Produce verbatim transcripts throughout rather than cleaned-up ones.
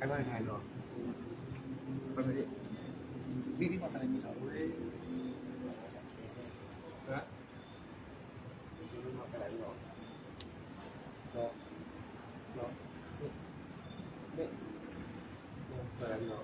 Ai, vai, vai, no. Vai, vai. Vieni qua, fai il mio. Eh? No, no, no. Beh, no,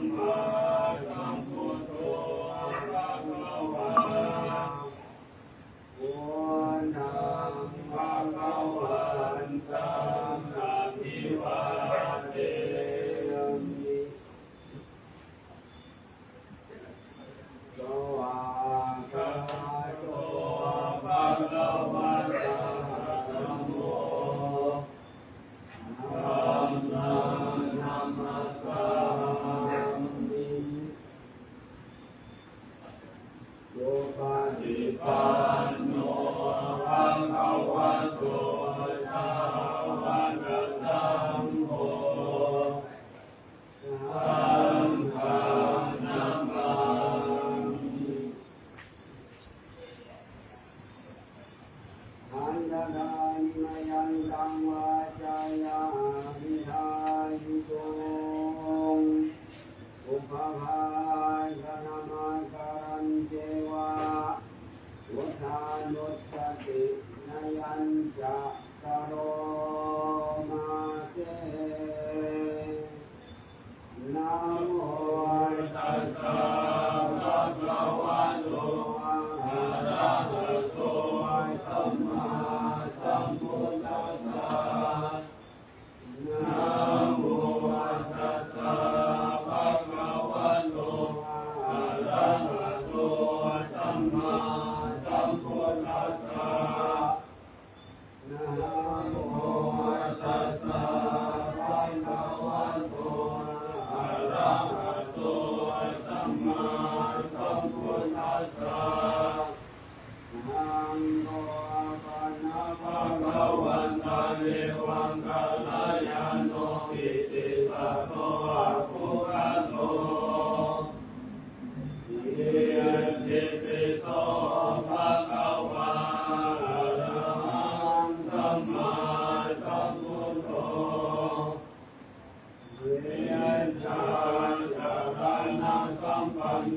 no.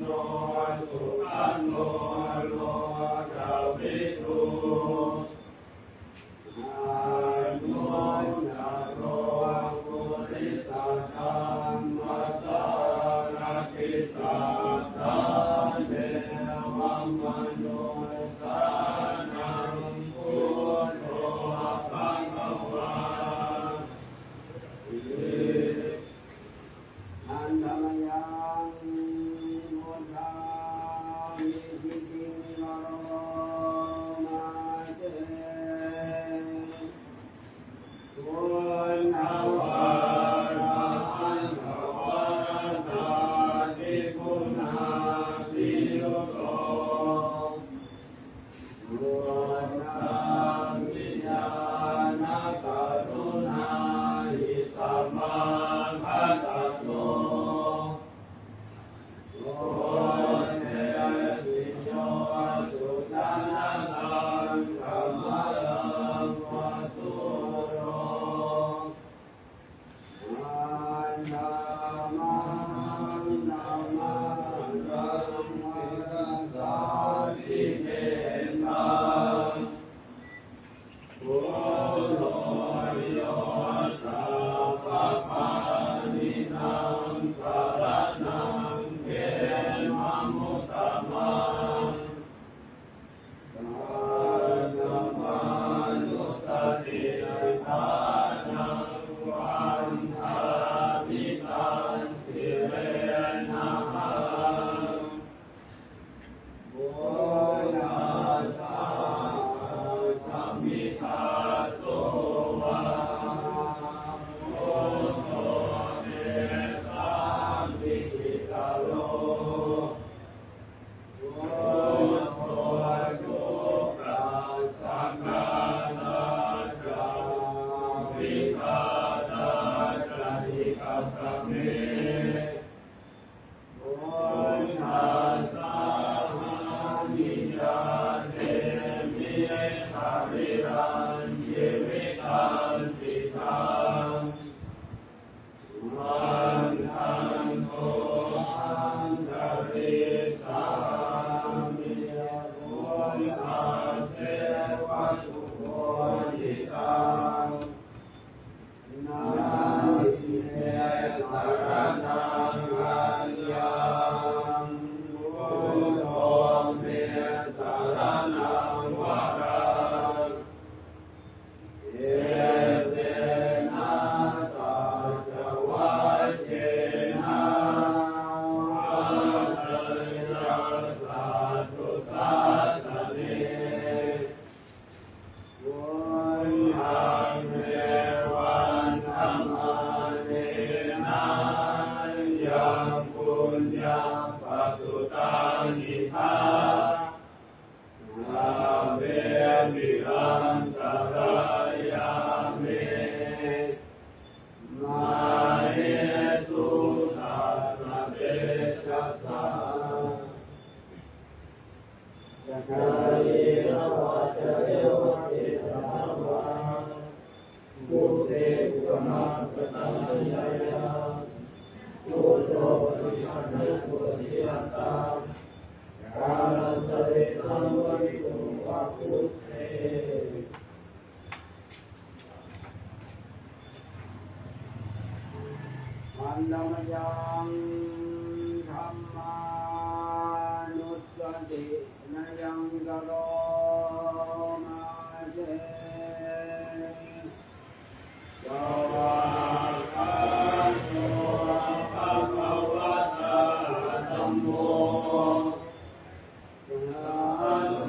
no sukhaṇo lokavidū. Anuttaro purisadammasārathi satthā devamanussānaṃ buddho bhagavāti. Handa mayaṃ buddhābhigītiṃ karoma se. Buddhavārahantavaratādiguṇābhiyutto buddhaṃ vijnānakaruṇāhi samāgatatto, buddhesi yo sujanataṃ kamalaṃva sūro. Kāyena vācāya va cetasā vā, buddhe kukammaṃ pakataṃ mayā yaṃ, buddho paṭiggaṇhatu accayantaṃ, kālantare saṃvarituṃ va buddhe. Handa mayaṃ dhammānussatinayaṃ karoma se. Svākkhāto bhagavatā dhammo,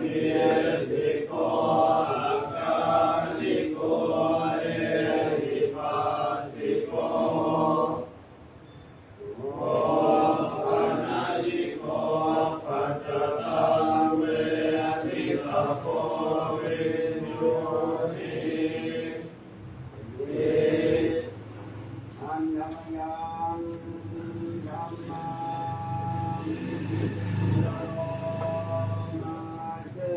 sandiṭṭhiko akāliko ehipassiko, opanayiko paccattaṃ veditabbo viññūhī ti. Handa mayaṃ dhammānussatinayaṃ karoma se.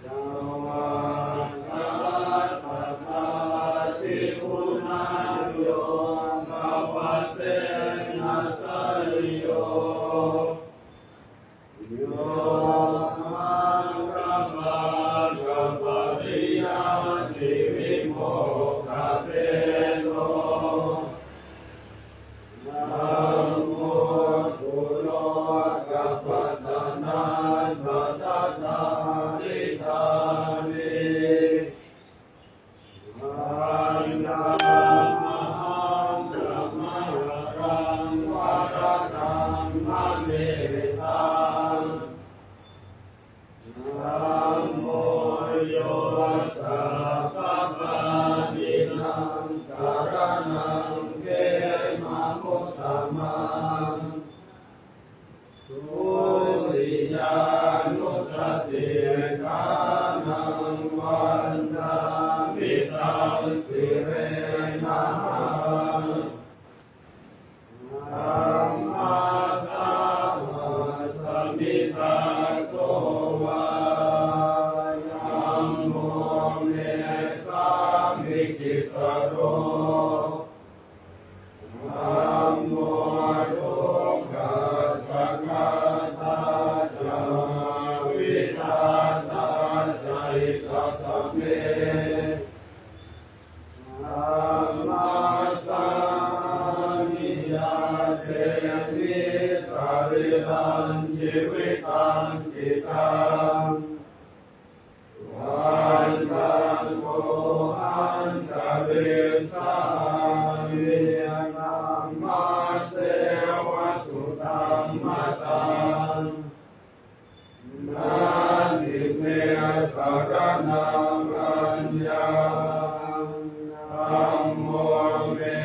Svākkhātatādiguṇayogavasena sa Dutiyānussatiṭṭhānaṃ vandāmi taṃ sirenahaṃ. Dhammāssavassamidhā so vā dhammo me sāmikissaro. Dhammo dukkhassa ghātā ca vidhātā ca hitassa me. Dhammasākacchā me sarīrañjīvitañcittaṃ. Vandaṃ kho añjalissāmi dhammasseva sudhammataṃ. Natthi me saraṇaṃ aññaṃ, dhammo me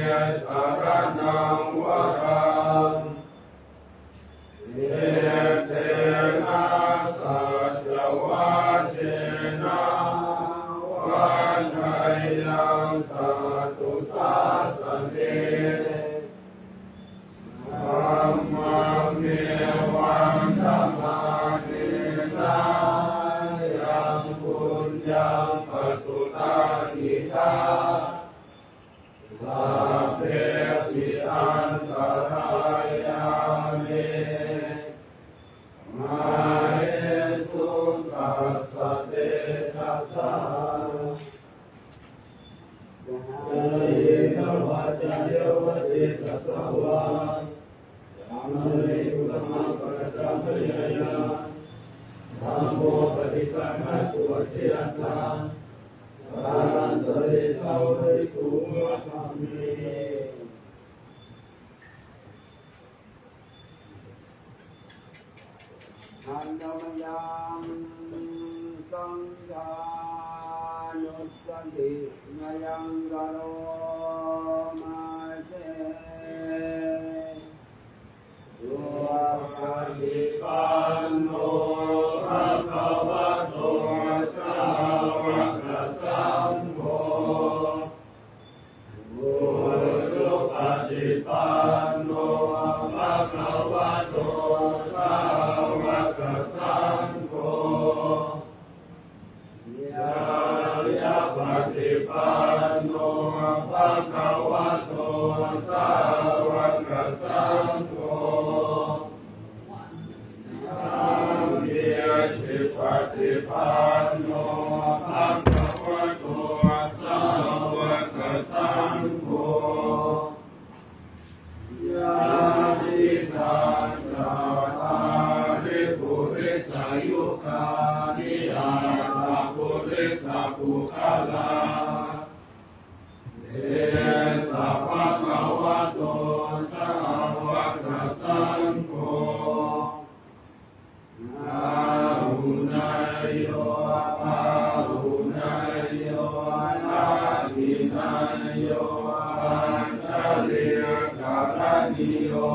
saraṇaṃ varaṃ. Etena saccavajjena vaḍḍheyyaṃ satthu sāsane. Dhammaṃ me vandamānena yaṃ puññaṃ pasutaṃ idha, sabbepi antarāyā me māhesuṃ tassa tejasā. Kāyena vācāya va cetasā vā, dhamme kukammaṃ pakataṃ mayā yaṃ, dhammo paṭiggaṇhatu accayantaṃ, kālantare saṃvarituṃ va dhamme. Handa mayaṃ saṅghānussatinayaṃ karoma se. Supaṭipanno bhagavato sāvakasaṅgho. Ujupaṭipanno bhagavato sāvakasaṅgho. Ñāyapaṭipanno bhagavato sāvakasaṅgho. Sāmīcipaṭipanno bhagavato sāvakasaṅgho. Yadidaṃ cattāri purisayugāni aṭṭha purisapuggalā, esa bhagavato sāvakasaṅgho. Āhuneyyo pāhuneyyo dakkhiṇeyyo añjalikaraṇīyo,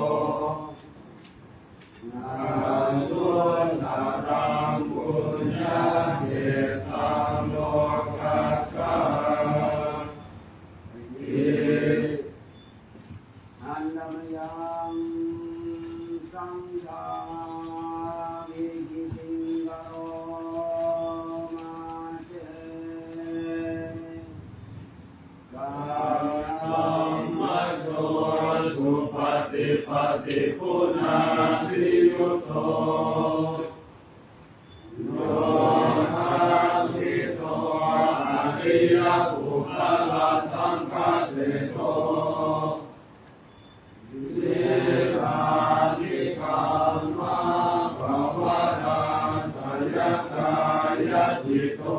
anuttaraṃ puññakkhettaṃ lokassāti. Handa mayaṃ saṅghaṃ ikkhitiṃ karoma se. Saddhammajo supaṭipattiguṇābhiyutto, yoṭṭhabbidho ariyapuggalasaṅghaseṭṭho, sīlādhikammapavarāsayakāyacitto,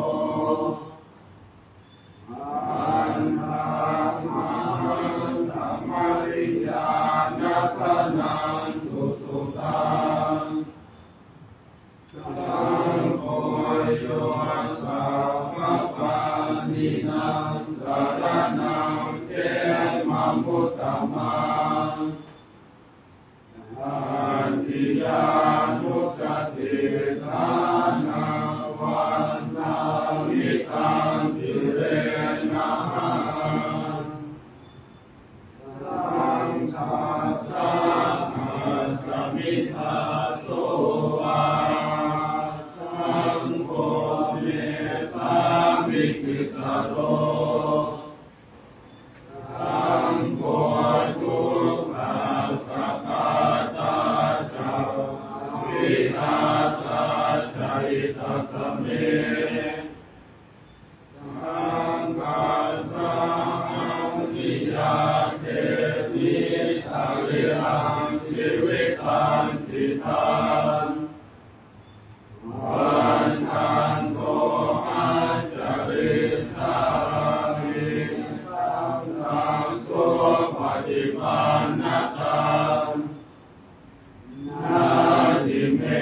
paṇḍamānantamariyāna gaṇaṃ susuddhaṃ, saṅgho yo sabbapāṇīnaṃ saraṇaṃ khemamuttamaṃ. Natthiyānussatiṭṭhānaṃ vandāmi taṃ sirenahaṃ. Saṅghassa asmi dāso vā, saṅgho me sāmikissaro. Saṅgho dukkhassa ghātā ca, vidhātā ca hitassa me. Saṅghassāham niyyādemi sarīrañjīvitañcidaṃ. Bhadranto accarissāmi saṅghassa supaṭipannataṃ. Natthi me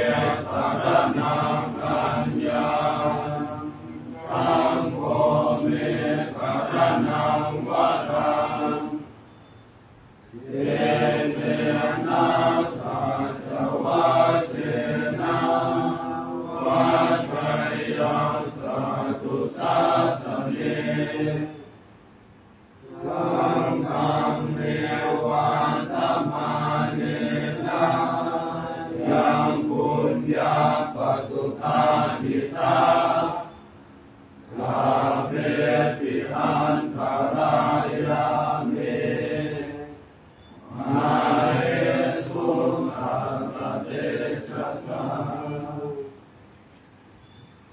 saraṇaṃ aññaṃ, saṅgho me saraṇaṃ varaṃ. Etena saccavajjena vaḍḍheyyaṃ satthu sāsane. Saṅghaṃ me vandamānena yaṃ puññaṃ pasutaṃ idha, sabbepi antarāyā me māhesuṃ tassa tejasā.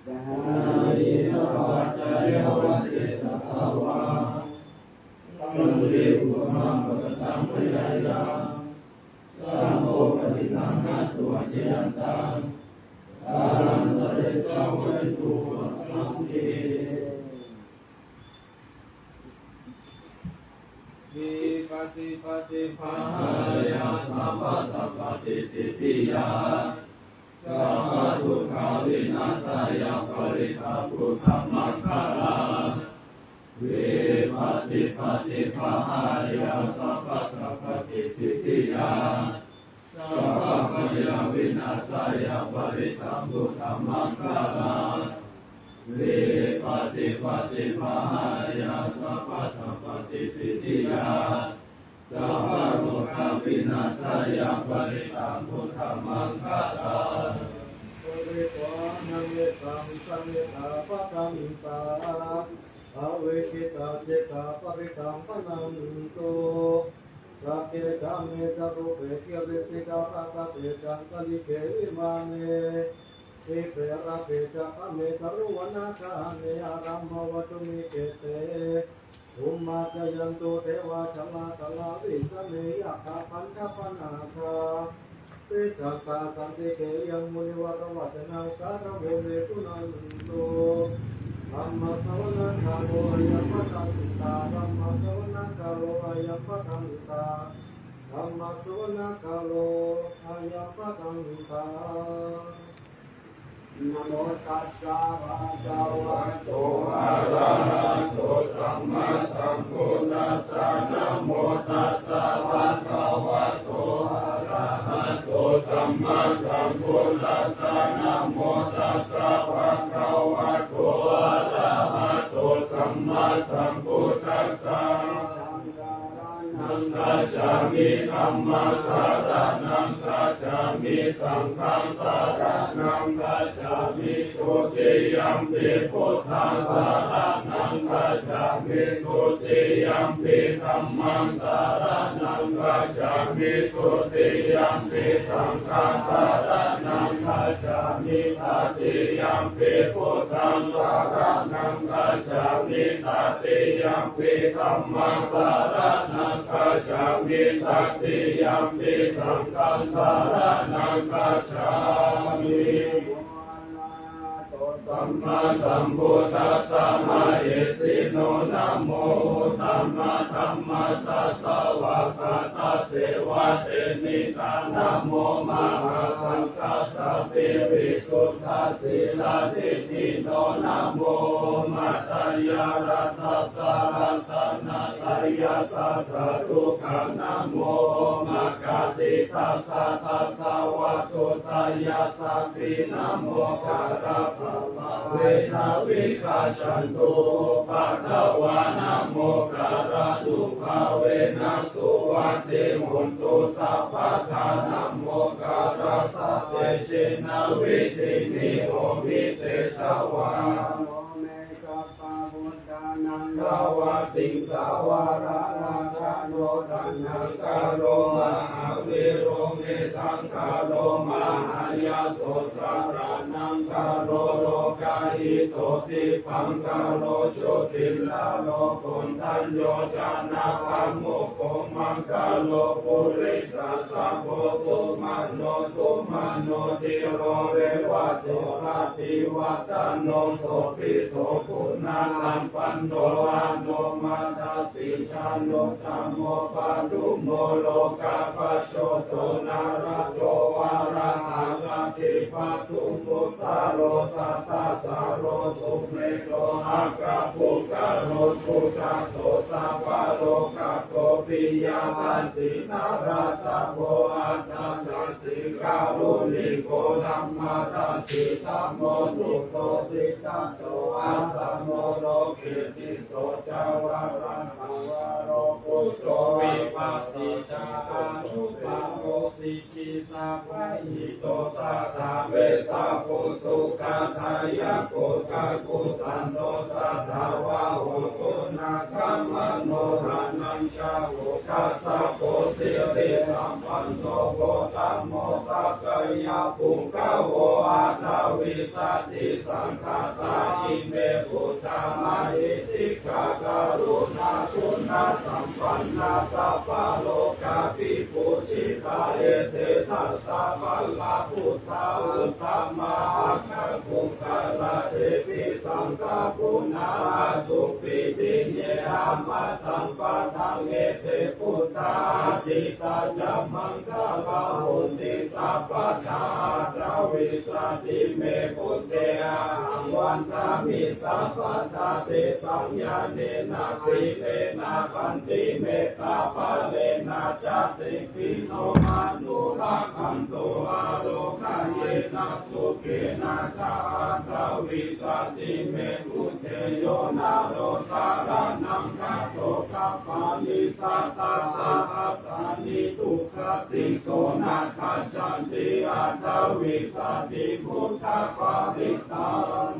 Kāyena vācāya va cetasā vā, saṅghe kukammaṃ pakataṃ mayā yaṃ, saṅgho paṭiggaṇhatu accayantaṃ, kālantare saṃvarituṃ va saṅghe. Vipattipaṭibāhāya sabbasampattisiddhiyā, sabbadukkhavināsāya parittaṃ brūtha maṅgalaṃ. Vipattipaṭibāhāya sabbasampattisiddhiyā, sabbabhayavināsāya parittaṃ brūtha maṅgalaṃ. Vipattipaṭibāhāya sabbasampattisiddhiyā, sabbarogavināsāya parittaṃ brūtha maṅgalaṃ. Paritvāna mettaṃ samettā bhadantā, avikkhittacittā parittaṃ bhaṇantu. Sagge kāme ca rūpe girisikharataṭe cantalikkhe vimāne, dīpe raṭṭhe ca gāme taruvanagahane arāmavaṭhumi khette, bhummā cāyantu devā jalathalavisame yakkhagandhabbanāgā, tiṭṭhantā santike yaṃ munivaravacanaṃ sādhavo me suṇantu. Dhammassavanakālo ayambhadantā. Dhammassavanakālo ayambhadantā. Dhammassavanakālo ayambhadantā. Namo tassa bhagavato arahato sammāsambuddhassa. Namo tassa bhagavato arahato sammāsambuddhassa. Namo tassa bhagavato arahato sammāsambuddhassa. Saraṇaṃ gacchāmi. Dhammaṃ saraṇaṃ gacchāmi. Saṅghaṃ saraṇaṃ gacchāmi. Dutiyampi buddhaṃ saraṇaṃ gacchāmi. Dutiyampi dhammaṃ saraṇaṃ gacchāmi. Dutiyampi saṅghaṃ saraṇaṃ gacchāmi. Tatiyampi buddhaṃ saraṇaṃ gacchāmi. Tatiyampi dhammaṃ saraṇaṃ gacchāmi. Tatiyampi saṅghaṃ saraṇaṃ gacchāmi. Sammāsambuddhassa mahesino, namo uttamadhammassa svākkhātasseva tenidha, namo mahāsaṅghassāpi visuddhasīladiṭṭhino, namo omātyāraddhassa ratanattayassa sādhukaṃ, namo omakātītassa tassa vatthuttayassapi, namokārappabhāvena vigacchantu upaddavā, namokārānubhāvena suvatthi hontu sabbadā, namokārassa tejena vidhimhi homi tejavā. Namo me sabbabuddhānaṃ dvātiṃsavaraṃ rakkhaṇo taṇhaṅkaro mahāvīro, medhaṅkaro mahāyaso saraṇaṅkaro lokahito, dīpaṅkaro jotindharo koṇḍañño janapāmokkho, maṅgalo purisasabho sumano sumano dhīro revato rativaḍḍhano sobhito guṇasampanno anomadassī januttamo padumo lokapajjoto nārado varasārathī padumuttaro satasāro sumedho akkhapuggalō sujāto sabbalokaggo piyadassī narāsabho atthadassī kāruṇiko dhammadassi tamonudo siddhato asamo loke siso ca varatavaro pujjo vipassī ca anuttaro sikhī sabhahito satthavessabhū sukhadāyako kakusandho satthavāho guṇāgamano dhananjavo kassapo sirisampanno gotamo sakyapuṅgavo aṭṭhavīsati saṅkhātā ime buddhā mahiddhikā karuṇāguṇasampannā sabbalokavibhūshitā ete dasabalā buddhā uttamā aggapuggalā tepi saṅghaguṇā asuppī tiṇṇe amataṃ padaṃ ete buddhā atītā ca maṅgalā honti sabbadā aṭṭhavīsati me buddhe ahaṃ vandāmi sabbadā tesaṃ ñāṇena sīlena khantimettābalena ca tepi no anurakkhantu ārogāyena sukhena ca aṭṭhavīsati me buddhe yo naro saraṇaṃ gato gabbhāni satasahas sāni dukkhatiṃ so na gacchanti aṭṭhavīsati buddhaparittaṃ.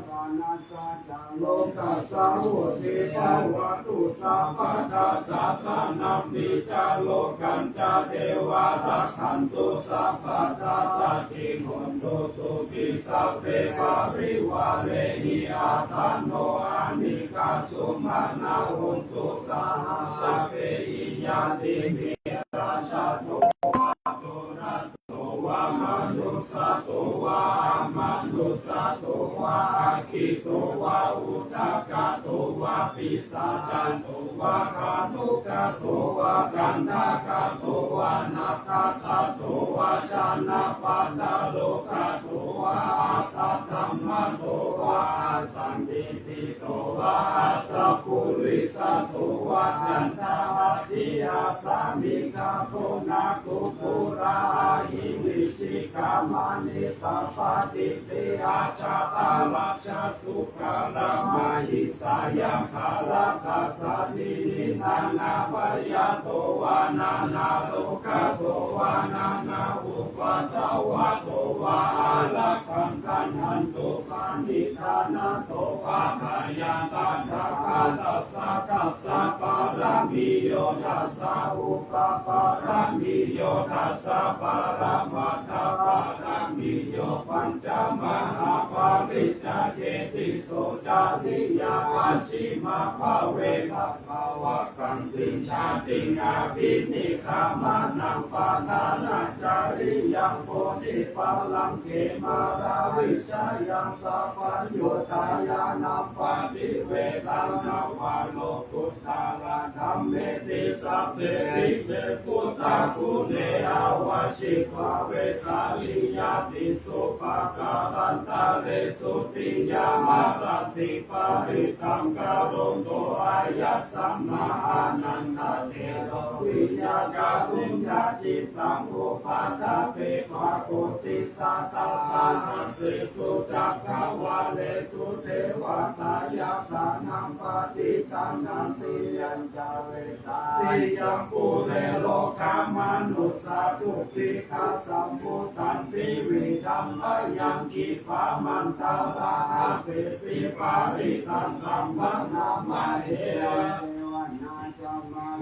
Lokassa vuḍḍhī bhavatu sabbadā sāsanampi ca lokañca devā rakkhantu sabbadā saddhiṃ hontu sukhī sabbe parivārehi attāno anīghā sumanā hontu saha sabbehi ñātibhi. Rājato vā corato vā manussato vā amanussato vā aggito vā udakato vā pisācato vā khāṇukato vā kaṇṭakato vā nakkhattato vā janapadarogato vā asaddhammato vā asandiṭṭhito vā asappurisato vā caṇḍahatthiassamigagoṇakukkuraahivicchikamaṇisappadīpiacchataraccha sūkaramahisayakkharakkhasādīhi nānābhayato vā nānārogato vā nānāupaddavato vā ārakkhaṃ gaṇhantu paṇidhā. Nātho pāphāya tathāgatassa dasa pāramiyo dasa upapāramiyo dasa paramattha pārami Niyo pañca mahāpariccāge tisso cariyā majjhimā bhave gabbhāvakkantiṃ jātiṃ abhinikkhamanaṃ padhānacariyaṃ bodhipallaṅke māravijayaṃ sabbaññutañāṇaṃ paṭivedhaṃ navaloku ttaradhammeti sabbepi me buddhaguṇe āvajjitvā vesāliyā tīsu pākārantaresu tiyāmarattiṃ parittaṃ karonto āyasmā ānandatthero viya kāruññacittaṃ upaṭṭhapetvā koṭisatasahassesu cakkavāḷesu devatā yassāṇaṃ paṭiggaṇhanti yañca vesāliyaṃ pure rogāmanussadubbhikkhasambhūtaṃ tividhaṃ bhayaṃ khippāmantaradhāpesi parittaṃ taṃ bhaṇāma he.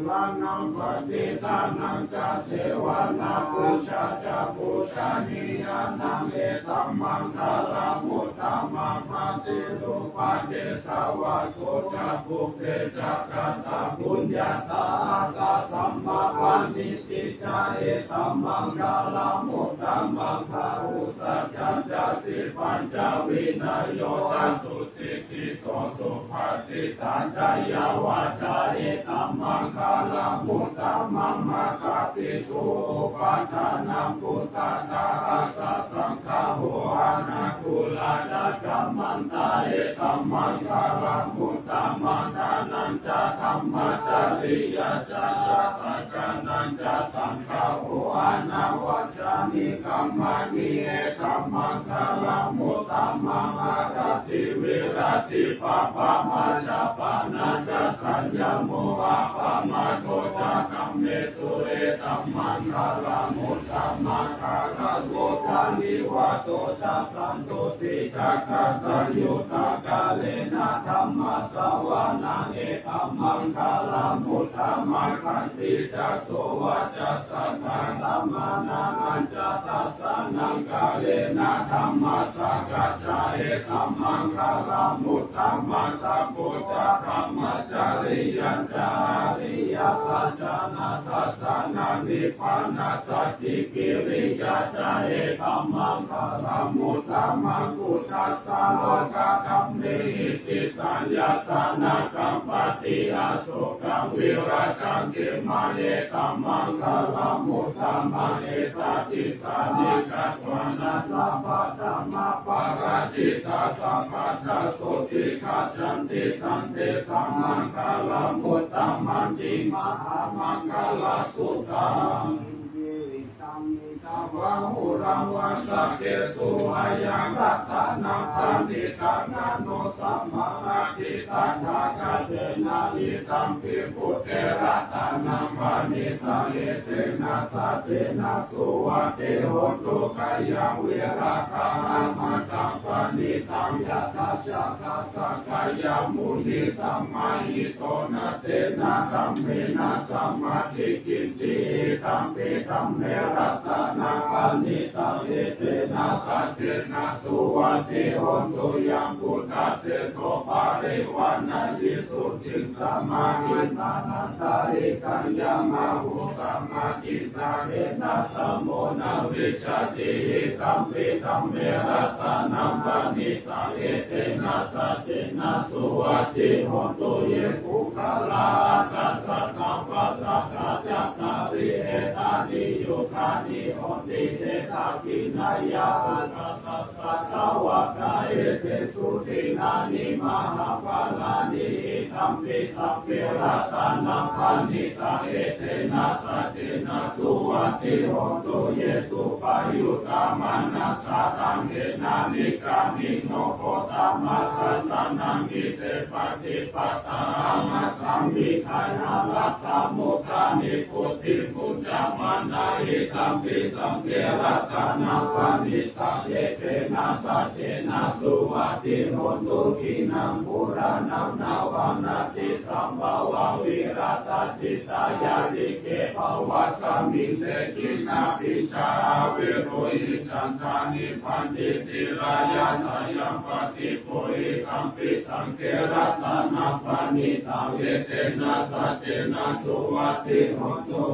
Maraṇaṃ paṇḍitānañca sevanā pūjā ca pūjanīyānaṃ etammaṅgalamuttamaṃ. Paṭirūpadesavāso ca pubbe ca katapuññatā attasammāpaṇidhi ca etammaṅgalamuttamaṃ. Bāhusaccañca sippañca vinayo ca su sikkhito subhāsitā ca yā vācā etammaṅgalamuttamaṃ. Mātāpituupaṭṭhānaṃ puttadārassa saṅgaho anākulā ca kammantā etammaṅgalamuttamaṃ. Dānañca dhammacariyā ca ñātakānañca saṅgaho anavajjāni kammāni etammaṅgalamuttamaṃ. Āratī viratī pāpā majjapānā ca saññamo appamādo ca kammesu etammaṅgalamuttamaṃ. Gāravo ca nivāto ca santuṭṭhī ca kataññutā kālena dhammassavanaṃ etammaṅgalamuttamaṃ. Khantī ca sovacassatā samaṇānañca dassanaṃ kālena dhammasākacchā etammaṅgalamuttamaṃ. Tapo ca brahmacariyañca ariyasaccāna dassanaṃ nibbānasacchikiriyā ca etammaṅgalamuttamaṃ. Phuṭṭhassa lokadhammehi cittaṃ yassa na kampati asokaṃ virajaṃ khemaṃ etammaṅgalamuttamaṃ. Etādisāni katvāna sabbatthamaparājitā sabbattha sotthiṃ gacchanti tantesaṃ maṅgalamuttamanti. Mahāmaṅgalasuttaṃ. Jīvitaṃ iddha bahulaṃ vā saggesu ayaṃ ratanaṃ paṇītaṃ na no samaṃ atthi tathāgatena idampi buddhe ratanaṃ paṇītaṃ etena saccena suvatthi hotu. Khayaṃ virāgaṃ amataṃ paṇītaṃ yadajjhagā sakyamunī samāhito na tena dhammena samatthi kiñci idampi dhamme ratanaṃ paṇītaṃ etena saccena suvatthi hotu. Yambuddhaseṭṭho parivaṇṇayī suciṃ samāhitā nāntarikaṃ yamāhu samāhitā tena samo na vijjati idampi dhamme ratanaṃ paṇītaṃ etena saccena suvatthi hotu. Ye puggalā aṭṭha sataṃ pasatthā cattāri etāni yugāni honti te dakkhiṇeyyā sugatassa sāvakā etesu dinnāni mahapphalāni idampi saṅghe ratanaṃ paṇītaṃ etena saccena suvatthi hotu. Ye suppayuttā manasā daḷhena nikkāmino gotamasāsanamhi te pattipattā amataṃ vigayha laddhā mudhā nibbutiṃ bhuñjamānā idampi saṅghe ratanaṃ paṇī Etena saccena suvatthi hotu. Khīṇaṃ purāṇaṃ navaṃ natthi sambhavaṃ virattacittāyatike bhavasmiṃ te khīṇabījā aviruḷhichandā nibbanti dhīrā yathāyampadīpo idampi saṅghe ratanaṃ paṇītaṃ etena saccena suvatthi hotu.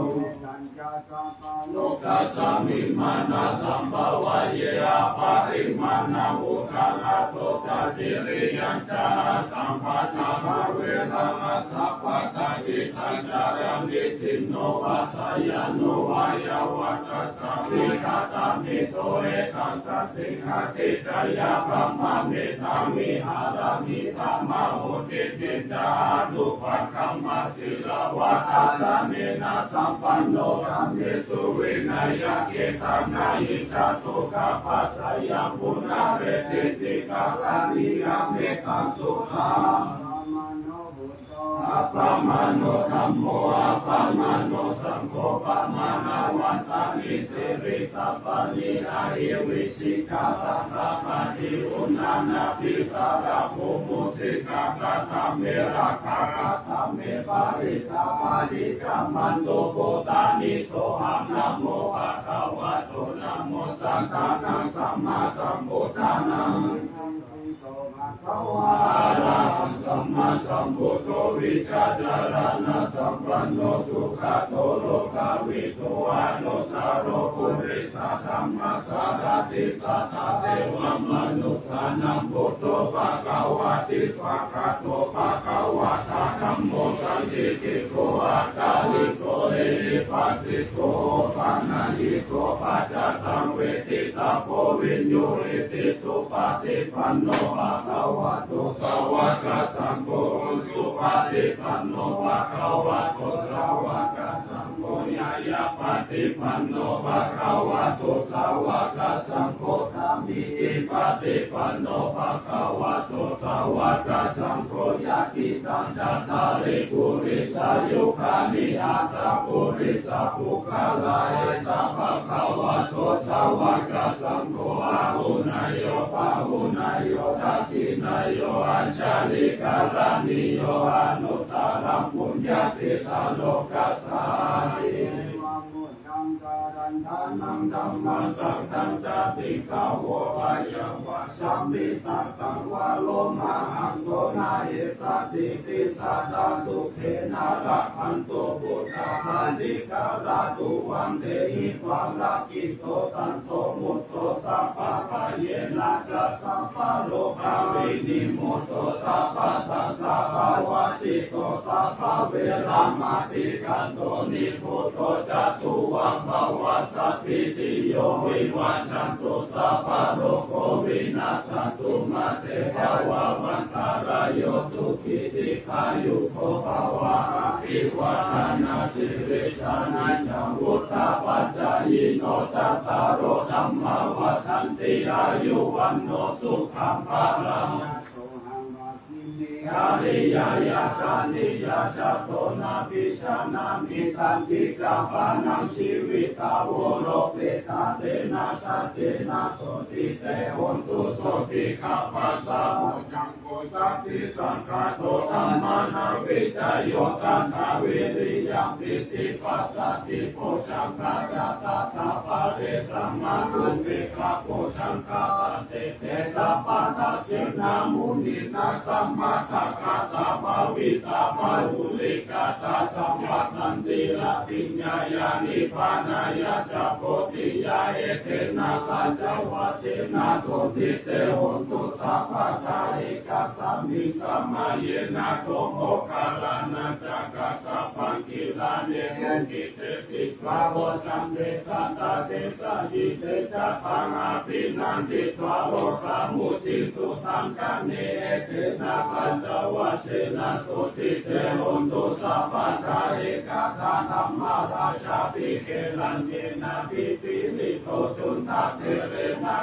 Lokasmiṃ mānasambhāvaye aparimāṇaṃ uddhaṃ adho ca tiriyañca asambādhaṃ averaṃ asapattaṃ. Tiṭṭhañcaraṃ nisinno vā sayāno vā yāvatassa vigatamiddho etaṃ satiṃ adhiṭṭheyya brahmametaṃ vihāraṃ idhamāhu. Diṭṭhiñca anupagamma sīlavā dassanena sampanno kāmesu vineyya gedhaṃ na hi jātu gabbhaseyyaṃ punaretīti karaṇīyamettaṃ. Suttāhaṃ appamāṇo dhammo appamāṇo saṅgho pamāṇavantāni sirīsapāni ahi vicchikā satapadī uṇṇānābhī sarabū mūsikā. Katā me rakkhā katā me parittā paṭikkamantu bhūtāni. Sohaṃ namo bhagavato namo sattannaṃ sammāsambuddhānaṃ. Arahaṃ sammāsambuddho vijjācaraṇasampanno sugato lokavidū anuttaro purisadammasārathi satthā devamanussānaṃ buddho bhagavāti. Svākkhāto bhagavatā dhammo sandiṭṭhiko akāliko ehipassiko opanayiko paccattaṃ veditabbo viññūhīti. Supaṭipanno bhagavato sāvakasaṅgho, ujupaṭipanno bhagavato sāvakasaṅgho, ñāyapaṭipanno bhagavato sāvakasaṅgho, sāmīcipaṭipanno bhagavato sāvakasaṅgho, yadidaṃ cattāri purisayugāni aṭṭha purisapuggalā, esa bhagavato sāvakasaṅgho, āhuneyyo pāhuneyyo dakkhiṇeyyo añjalikaraṇīyo anuttaraṃ puññakkhettaṃ lokassāti. Buddhaṃ sarantānaṃ dhammaṃ saṅghañca bhikkhavo vayā vacamitattā vā lomamhaṃso na hessatīti sadā sukhena rakkhantu buddhā santikarā tuvaṃ. Dehitvā rakkhito santo mutto sabbabhayena ca sabbarogavinimutto sabbasantāpavajjito sabbaveramatikkanto nibbuto ca tuvaṃ bhava. Sabbītiyo vivajjantu sabbarogo vinassatu mā te bhavatvantarāyo sukhī dīghāyuko bhava. Abhivādanasīlissa niccaṃ vuḍḍhāpacāyino cattāro dhammā vaḍḍhanti āyu vaṇṇo sukhaṃ balaṃ. Ariyāya sāmiyā jāto nābhijanámi santīti pāṇaṃ jīvitā voropetā tena saccena sotthi te hontu sotthigabbhassa. Bojjhaṅgo satisaṅkhāto dhammānaṃ vicayo tathā viriyampīti passaddhi bojjhaṅgā ca tathāpare samādhupekkhabojjhaṅgā sante te sabba dassitā muninā sammadakkhātā bhāvitā bahulīkatā saṃvattanti abhiññāya nibbānāya ca bodhiyā. Etena saccavajjena sotthi te hontu sabbadā ekasmiṃ samaye. Nātho moggallānañca kassapaṃ gilāne dukkhite disvā bojjhaṅge satta desayi tejasaṃ abhinanditvā rogā mucciṃsu taṅkhaṇe. Etena saccavajjena sotthi te hontu sabbadā ekadā dhammarājāpi gelaññenābhipīḷito cundattherena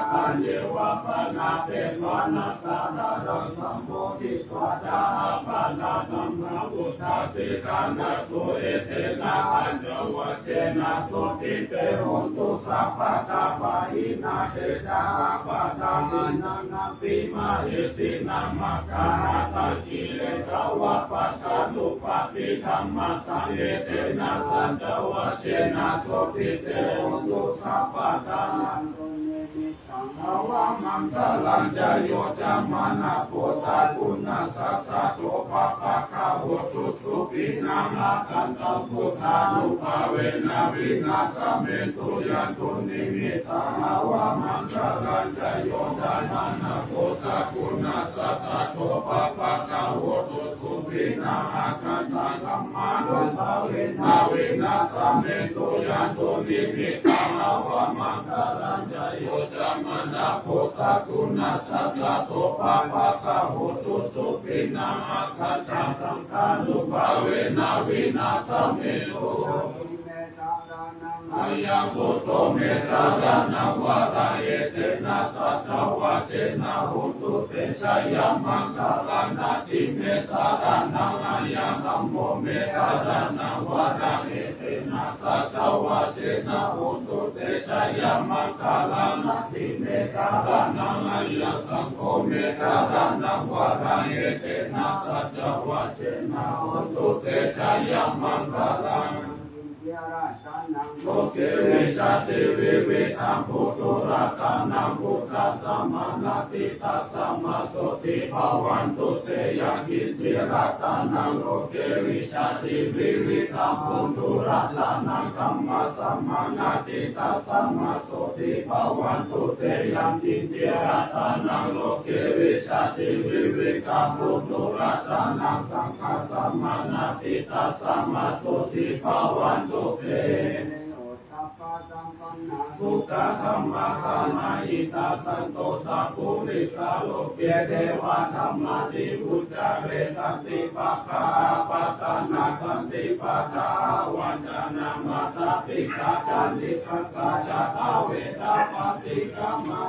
yeva pana petvāna sādaraṃ sammoditvā ca ābādhā tamhā vuṭṭhāsi ṭhānaso. Etena saccavajjena sotthi te hontu sabbadā. Pahīnā te ca ābādhā tiṇṇannampi mahesinaṃ maggāhatakilesāva pattānuppattidhammataṃ. Etena saccavajjena sotthi te hontu sabbadā. Avamaṅgalañca yo cāmanāpo sakuṇassa saddo pāpaggaho dussupinaṃ akantaṃ buddhānubhāvena vināsamentu. Yandunnimittaṃ avamaṅgalañca yo cāmanāpo sakuṇassa saddo pāpaggaho dussupinaṃ akantaṃ dhammānubhāvena vināsamentu. Yandunnimittaṃ avamaṅgalañca yo cāmanāpo sakuṇassa saddo pāpaggaho dussupinaṃ akantaṃ saṅghānubhāvena vināsamentu. Ahaṃ buddho me saraṇaṃ varaṃ, etena saccavajjena hontu te jayamaṅgalaṃ. Natthi me saraṇaṃ aññaṃ, dhammo me saraṇaṃ varaṃ, etena saccavajjena hontu te jayamaṅgalaṃ. Natthi me saraṇaṃ aññaṃ, saṅgho me saraṇaṃ varaṃ, etena saccavajjena hontu te jayamaṅgalaṃ. Loke vijjati vividhaṃ puthu, ratanaṃ buddhasamaṃ natthi, tasmā sotthī bhavantu te. Yaṅkiñci ratanaṃ loke vijjati vividhaṃ puthu, ratanaṃ dhammasamaṃ natthi, tasmā sotthī bhavantu te. Yaṅkiñci ratanaṃ loke vijjati vividhaṃ puthu, ratanaṃ saṅghasamaṃ natthi, tasmā sotthī bhavantu te. Sukhā dhammasamahitāh, santo sappurisā loke, devadhammāti vuccare. Santi pakkhā apattanā, santi pādā avañcanā, mātā pitā ca nikkhantā, jātaveda paṭikkama.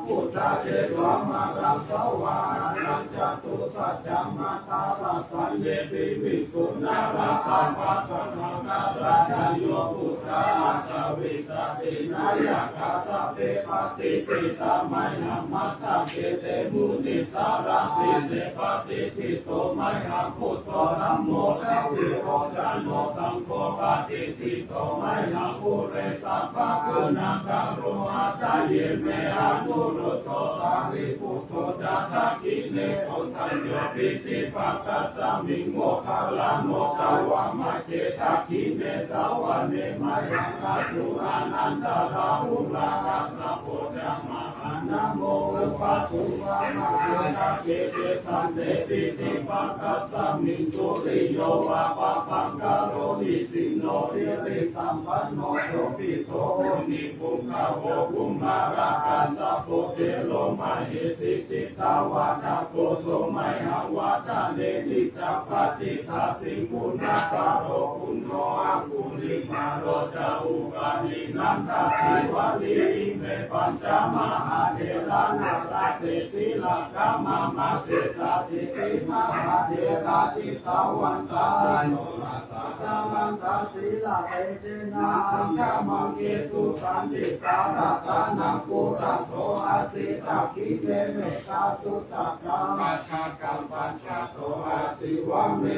Buddhaseṭṭho māraṃ savāhanaṃ, catusaccāmatarasaṃ ye piviṃsu narāsabhā. Taṇhaṅkarādayo buddhā aṭṭhavīsati nāyakā, sabbe patiṭṭhitā mayhaṃ matthake te munissarā. Sīse patiṭṭhito mayhaṃ buddho, dhammo dvilocano, saṅgho patiṭṭhito mayhaṃ ure sabbaguṇākaro. Hadaye me anuruddho, sārīputto ca dakkhiṇe, koṇḍañño piṭṭhibhāgasmiṃ, moggallāno ca vāmake. Dakkhiṇe savane mayhaṃ āsuṃ ānandarāhulā, kassapo ca mahānāmo ubhāsuṃ vāmake. Kesante piṭṭhibhāgasmiṃ, suriyo va pabhaṅkaro, nisinno sirisampanno sobhito munipuṅgavo. Kumārakassapo thero mahesī cittavādako, so mayhaṃ vadane niccaṃ patiṭṭhāsi guṇākaro. Puṇṇo aṅgulimālo ca upālī nandasīvalī, ime pañca mahātherā nalāṭe tilakā mama. Sesāsīti mahātherā jitavantā jinorasā, jalantā sīlatejena aṅgamaṅgesu saṇṭhitā. Ratanaṃ purato āsi dakkhiṇe mettasuttakaṃ, dhajaggaṃ pacchato āsi vāme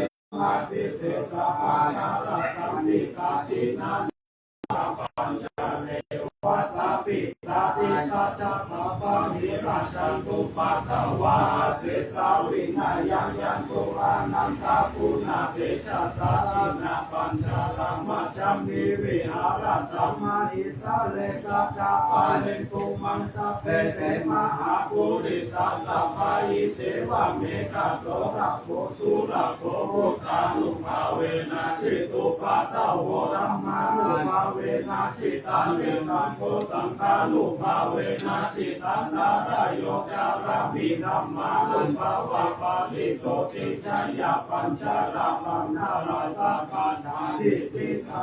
āsi. Sesā pākārasaṇṭhitā, jinānā pañca te vata piṭṭhā, disā chattā pahīnā, chandupaddavā asesā. Vinayaṃ yantu anantaguṇatejasā, jinapañjaramajjhamhi viharantaṃ mahītale, sadā pālentu maṃ sabbe te mahāpurisāsabhā. Iccevamekanto rakkho surakkho, buddhānubhāvena jitupaddavo, dhammānubhāvena jitanaryo, saṅgho saṅghānubhāvena jitantarāyo, carāmi dhammānubhāvapālito. Tijjhāya pañcarattaṃ narāsabhā, ṭhānātiṭṭhitā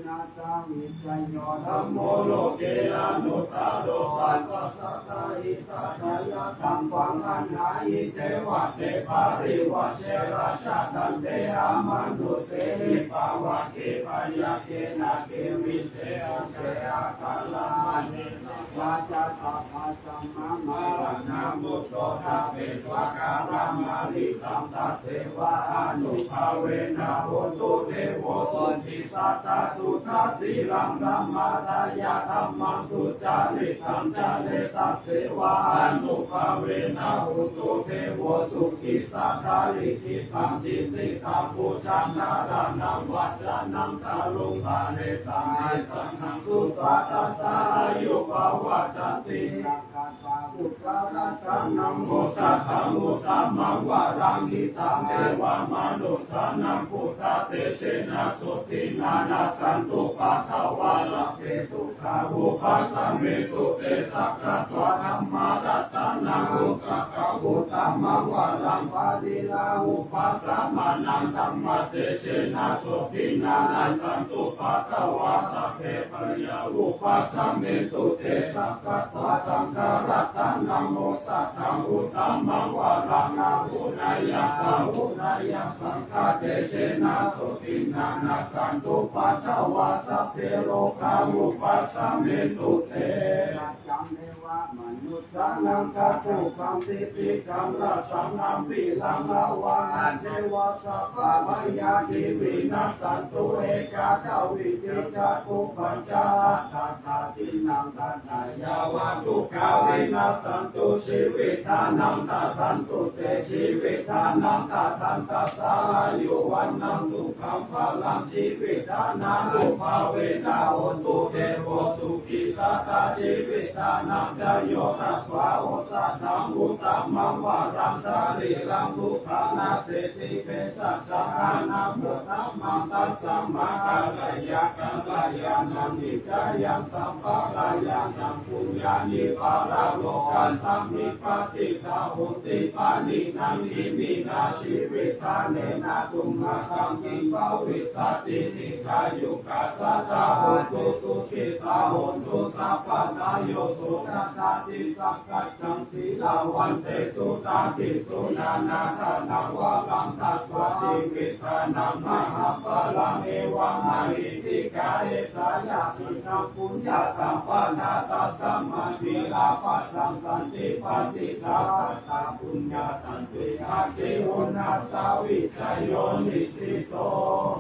Nātha vijayo dhammo loke anuttaro, sabbasattahitatthāya dhammam vaḍḍhāhi devate parivajje. Rājadaṇḍe amanussehi pāvake byagghe nāge vise rūpe aparamāṇena vācā sabbasmā māranaṃ mutto ṭhapetvā kālamāritaṃ, tasseva ānubhāvena hotu devo sukhī sadā. Suddhasīlaṃ samādāya dhammaṃ sucaritaṃ care, tasseva ānubhāvena hotu devo sukhī sadā. Likhitaṃ cintitaṃ pūjaṃ dhāraṇaṃ vācanaṃ garuṃ paresaṃ desanaṃ sutvā tassa āyu pavaḍḍhatīti. Sakkatvā buddharatanaṃ osathaṃ uttamaṃ varaṃ, hitaṃ devamanussānaṃ buddhatejena sotthinā, nassantupaddavā sabbe dukkhā vūpasamentu te. Sakkatvā dhammaratanaṃ osathaṃ uttamaṃ varaṃ, pariḷāhūpasamanaṃ dhammatejena sotthinā, nassantupaddavā sabbe bhayā vūpasamentu te. Sakkatvā saṅgharatanaṃ osathaṃ uttamaṃ varaṃ, āhuneyyaṃ pāhuneyyaṃ saṅghatejena sotthinā, nassantupaddavā sabbe rogā vūpasamentu te. Saccaṃ devamanussānaṃ, tathūpamṃ tiṭṭhitaṃ, rājaṃ gambhīraṃ avaṃ, ajjeva sabbabhayāpi vinassantu, ekadā vīti catuppañca, aṭṭhāsataṃ dinnāni tathāyāva dukkhā vinassantu jīvitānaṃ. Dadantu te jīvitānaṃ dadantassa āyu vaṇṇaṃ sukhaṃ balaṃ, jīvitānānubhāvena hotu devo sukhī sadā. Jīvittānañca yo tatvā osathaṃ uttamaṃ varaṃ, sarīraṃ dukkhā naseti, bhesajaṃ anabhūtamattassa, maṅgalyākalyāṇaṃ niccayam sabbakalyāṇaṃ, puññāni paralokasmiṃ patiṭṭhā honti pāṇinanti. Iminā jīvittānena tumhākaṃ kiṃ bhavissati? Dīghāyukā sadā hontu, sukhitā hontu sabbadā. Yo so dassati sakkaccaṃ sīlavantesu taṃ visu, ñāṇādānaṃ varaṃ datvā jīvittānaṃ mahapphalaṃ, evammahiddhikā esā yadidaṃ puññasampadā, tasmādilābhasaṃ santi paṇḍitā, kataṃ puññatanti aggi uṇhassa vijayo niṭṭhito.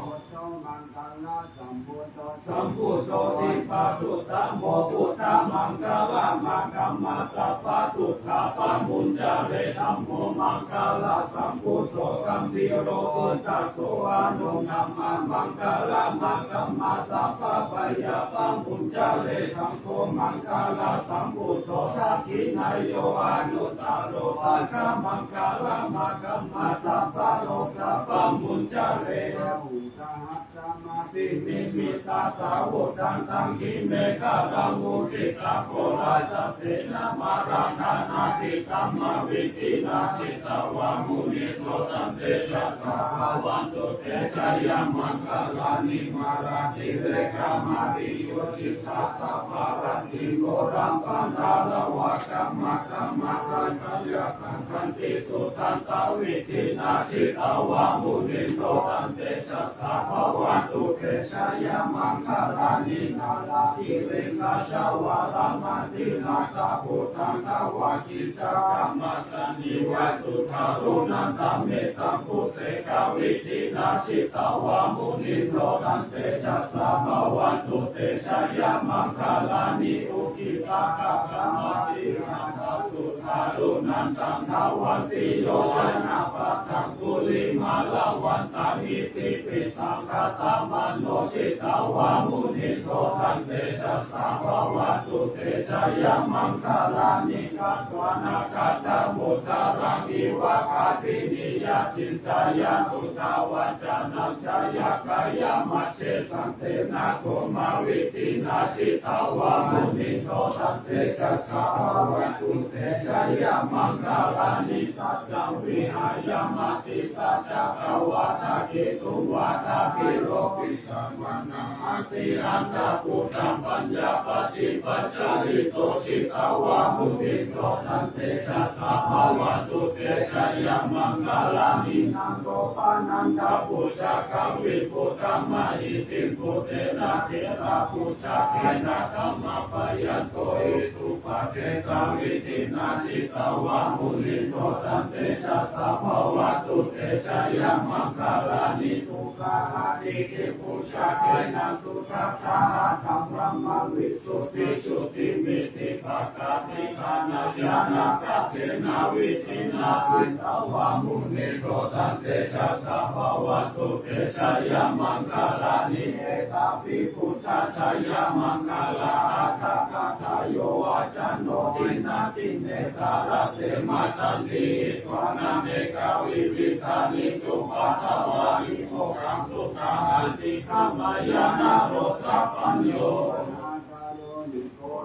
Buddho maṅgalasambhūto, sambuddho dippaṭidhammo, buddhamaṅgalamāgamma, sabbadukkhā pamuñcare. Dhammo maṅgalasambhūto, gambhīro oghatiṇṇo, dhammamaṅgalamāgamma, sabbabhayā pamuñcare. Saṅgho maṅgalasambhūto, dakkhiṇeyyo anuttaro, saṅghamaṅgalamāgamma, sabbarogā pamuñcare. Bāhuṃ sahassamabhinimmitasāvudhantaṃ, girimekhalaṃ uditaghorasasenamāraṃ, dānādidhammavidhinā jitavā munindo, tantejasā bhavatu te jayamaṅgalāni. Mārātirekamabhiyujjhitasabbarattiṃ, ghorampanāḷavakamakkhamathaddhayakkhaṃ, khantīsudantavidhinā jitavā munindo, tantejasā bhavatu te jayamaṅgalāni. Nāḷāgiriṃ gajavaraṃ atimattabhūtaṃ, dāvaggicakkam asanīva sudāruṇantaṃ, mettambusekavidhinā jitavā munindo, tantejasā bhavatu te jayamaṅgalāni. Ukkhittakhaggamatihatthasudāruṇantaṃ, dhāvantiyojanapathaṅgulimālavantaṃ, iddhībhisaṅkhatamano jitavā munindo, tantejasā bhavatu te jayamaṅgalāni. Katvāna kaṭṭhamudaraṃ iva gabbhinīyā, ciñcāya duṭṭhavacanaṃ janakāyamajjhe, santena somavidhinā jitavā munindo, tantejasā bhavatu te jayamaṅgalāni. Saccaṃ vihāya matisaccakavādaketuṃ, vādābhi Lokitamanaṃ atiandhabhūtaṃ paññāpadīpajalito jitavā munindo tantejasā bhavatu te jayamaṅgalāni. Nandopanandabhujagaṃ vibudhaṃ mahiddhiṃ puttena therabhujagena damāpayanto iddhūpadesavidhinā jitavā munindo tantejasā bhavatu te jayamaṅgalāni. Duggāhadiṭṭhibhujagena sudaṭṭhahatthaṃ brahmaṃ visuddhijutimiddhibakābhidhānaṃ ñāṇāgadena vidhinā jitavā munindo tantejasā bhavatu te jayamaṅgalāni. Etāpi buddhajayamaṅgalaaṭṭhagāthā yo vācano dinadine sarate matandī hitvānanekavividhāni cupaddavāni mokkhaṃ sukhaṃ adhigameyya naro sapañño.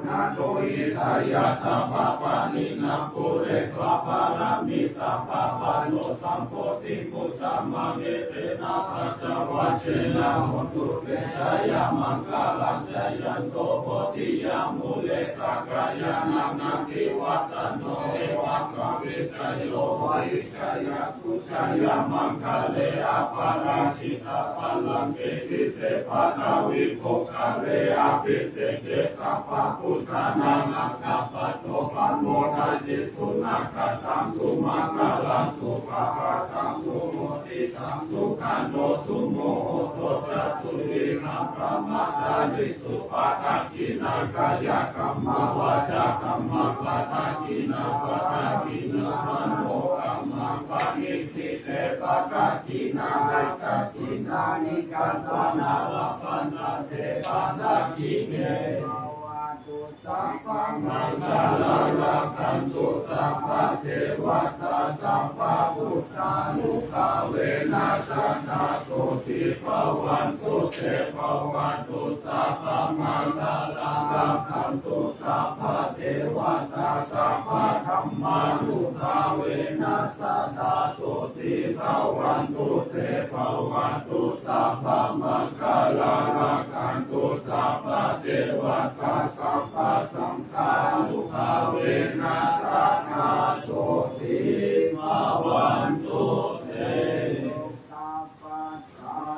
Nātho hitāya sabbapāṇinaṃ pūretvā pāramī sabbā patto sambodhimuttamaṃ etena saccavajjena hotu te jayamaṅgalaṃ. Jayanto bodhiyā mūle sakyānaṃ nandivaḍḍhano evaṃ tvaṃ vijayo hohi jayassu jayamaṅgale aparājitapallaṅke sīse paṭhavipokkhare abhiseke sabbabuddhānaṃ aggappatto pamodati. Sunakkhattaṃ sumaṅgalaṃ supabhātaṃ suhuṭṭhitaṃ sukhaṇo sumuhutto ca suyiṭṭhaṃ brahmacārisu padakkhiṇaṃ kāyakammaṃ vācākammaṃ padakkhiṇaṃ padakkhiṇaṃ manokammaṃ paṇidhī te padakkhiṇā padakkhiṇāni katvāna labhantatthe padakkhiṇe. Bhavatu sabbamaṅgalaṃ rakkhantu sabbadevatā sabbabuddhānubhāvena sadā sotthī bhavantu te. Bhavatu sabbamaṅgalaṃ rakkhantu sabbadevatā sabbadhammānubhāvena sadā sotthī bhavantu te. Bhavatu sabbamaṅgalaṃ rakkhantu sabbadevatā sabbasaṅghānubhāvena sadā sotthī bhavantu te.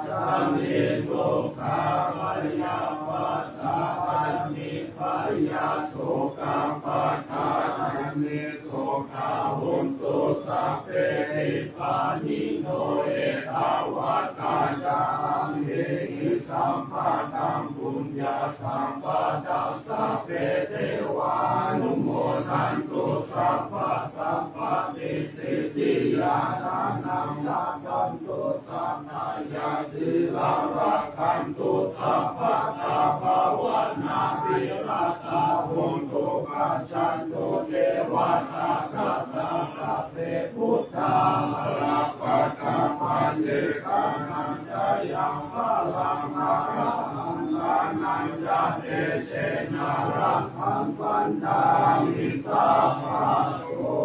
Ca niddukkhā bhayappattā ca nibbhayā sokappattā ca nissokā hontu sabbepi pāṇino. Ettāvatā ca amhehi sambhataṃ puññasampadaṃ sabbe devānumodantu sabbasampattisiddhiyā. Dānaṃ dadantu saddhāya sīlaṃ rakkhantu sabbadā bhāvanābhiratā hontu gacchantu devatāgatā. Sabbe buddhā balappattā paccekānañca yaṃ balaṃ arahantānañca tejena rakkhaṃ bandhāmi sabbaso.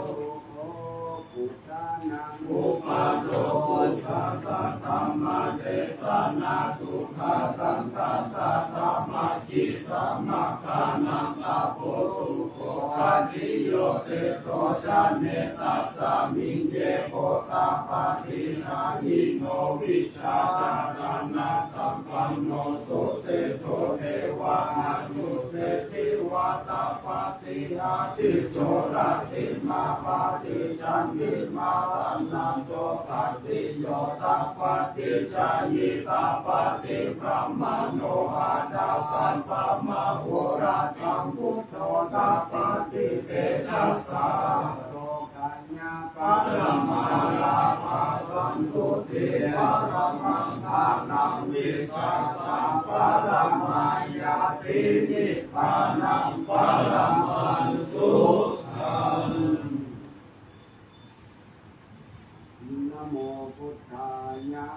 Sukho buddhānaṃ uppādo sukho saddhammadesanā sukhā saṅghassa sāmaggī samagānaṃ tapo sukho. Atthi yo seṭṭho janetasmiṃ ye gotapādi jhāyino vijjācaraṇasampanno so seṭṭho devamanusetti vatapatti. Atthi co rattimābhāti candimā sannaddho khattiyo tapati jhāyī tapati brāhmaṇo atha sabbamahorattaṃ buddho tapati tejasā. Paramā lābhā santuṭṭhī paramaṃ dhanaṃ vissāsaṃ paramā ñāti nibbānaṃ paramaṃ sukhaṃ. Namo buddhāya.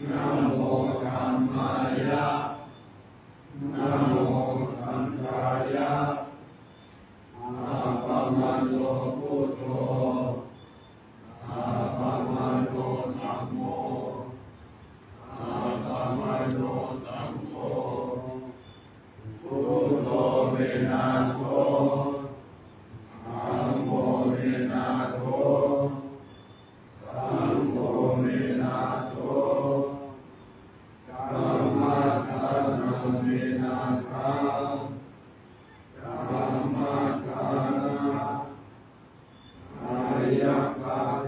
Namo dhammāya. Namo saṅghāya. Appamāṇo buddho. Appamāṇo dhammo. me nātho, dhammo me nātho, saṅgho me nātho, dhammadānaṃ me nāthaṃ, dhammadānā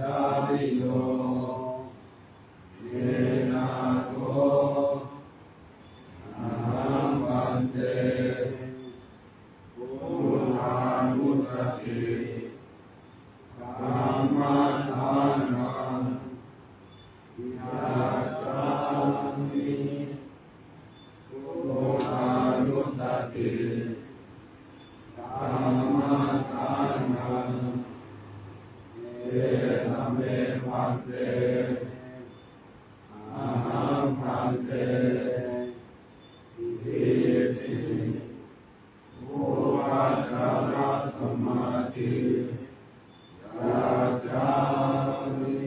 dayyapācariyo me nātho, ahaṃ bhante buddhānussati dhammadānaṃ yācāmi, buddhānussati dhammadānaṃ edam me bhante, ahaṃ bhante iti buddhācārasamādhiṃ yācāmi.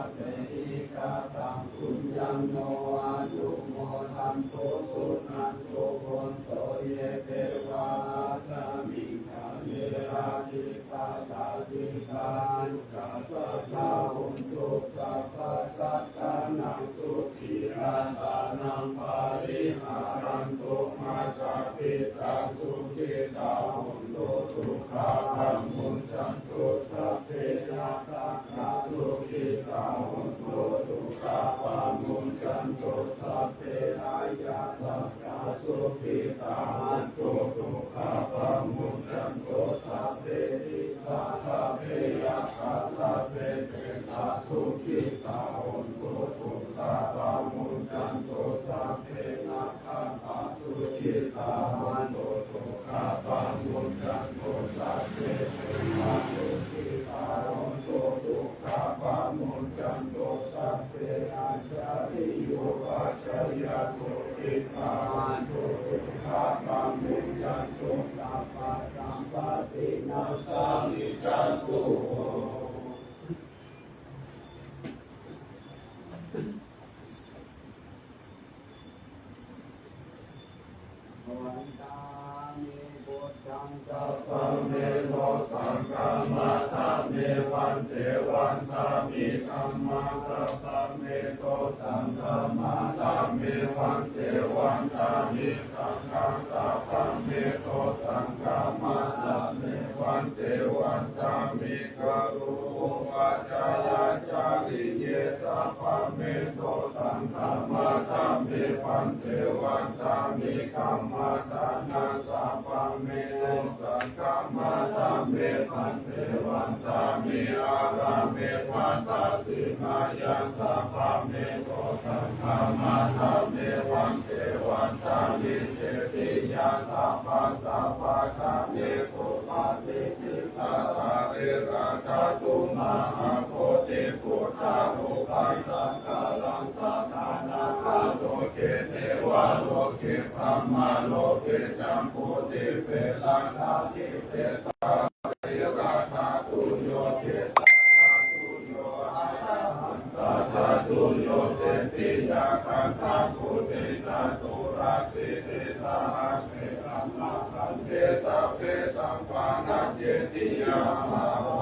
sabbehi kataṃ puññaṃ no anumodantu suṇantu bhonto ye devā asmiṃ ṭhāne adhigatā dīghāyukā sadā hontu sabbasattānaṃ sukhī attānaṃ pariharantu. Mātā pitā sukhitā hontu dukkhā pamuñcantu sabbe ñātakā sukhitā hontu dukkhā pamuñcantu sabbe aññātakā sukhitā hontu dukkhā pamuñcantu sabbe disā sabbe yakkhā sabbe petā sukhitā hontu dukkhā pamuñcantu sabbe nakkhattā sukhitā hontu dukkhā pamuñcantu sabbe devā sukhitā hontu dukkhā pamuñcantu sabbe ācariyupajjhāyā sukhitā hontu dukkhā pamuñcantu sabbasampattīnaṃ samijjhantu. Vandāmi buddhaṃ sabbaṃ me dosaṃ khamatha me bhante, vandāmi dhammaṃ sabbaṃ me dosaṃ khamatha me bhante, vandāmi saṅghaṃ sabbaṃ me dosaṃ khamatha me bhante, vandāmi guru upajjhāyācariye sabbaṃ me dosaṃ khamatha me bhante, vandāmi kammaṭṭhānaṃ sabbaṃ me dosaṃ khamatha me bhante, vandāmi ārāme bhaddasīlāyaṃ sabbaṃ me dosaṃ khamatha me bhante, vandāmi cetiyaṃ sabbaṃ sabbaṭṭhānesu paṭiṭṭhitattharerakkhattu mahābodhibuddharūpaṃ sakalaṃ sadā nātha loke devaloke brahmaloke jambudīpe laṅkādīpe sabbatre rakkhattu yo desā arahaṃ sadā yo cetiyakkhattaṃ purimaṃ caturāsītisahassekaraṃ labhantatthe sabbe sabbāhaṃ cetiyaṃ ahu.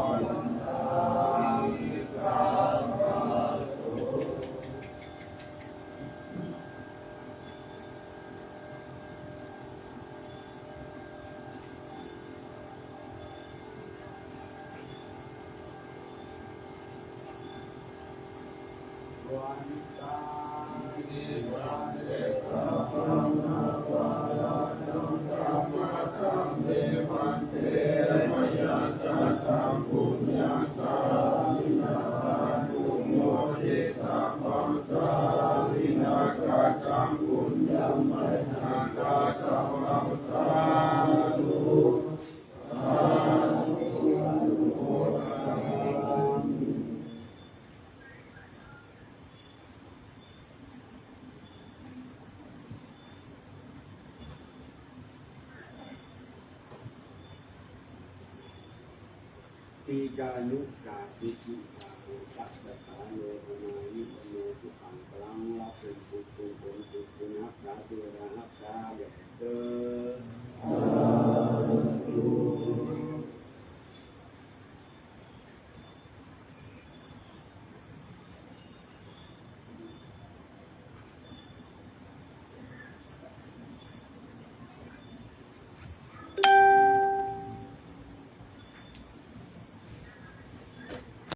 Dīghāyukā sukhitā hotha.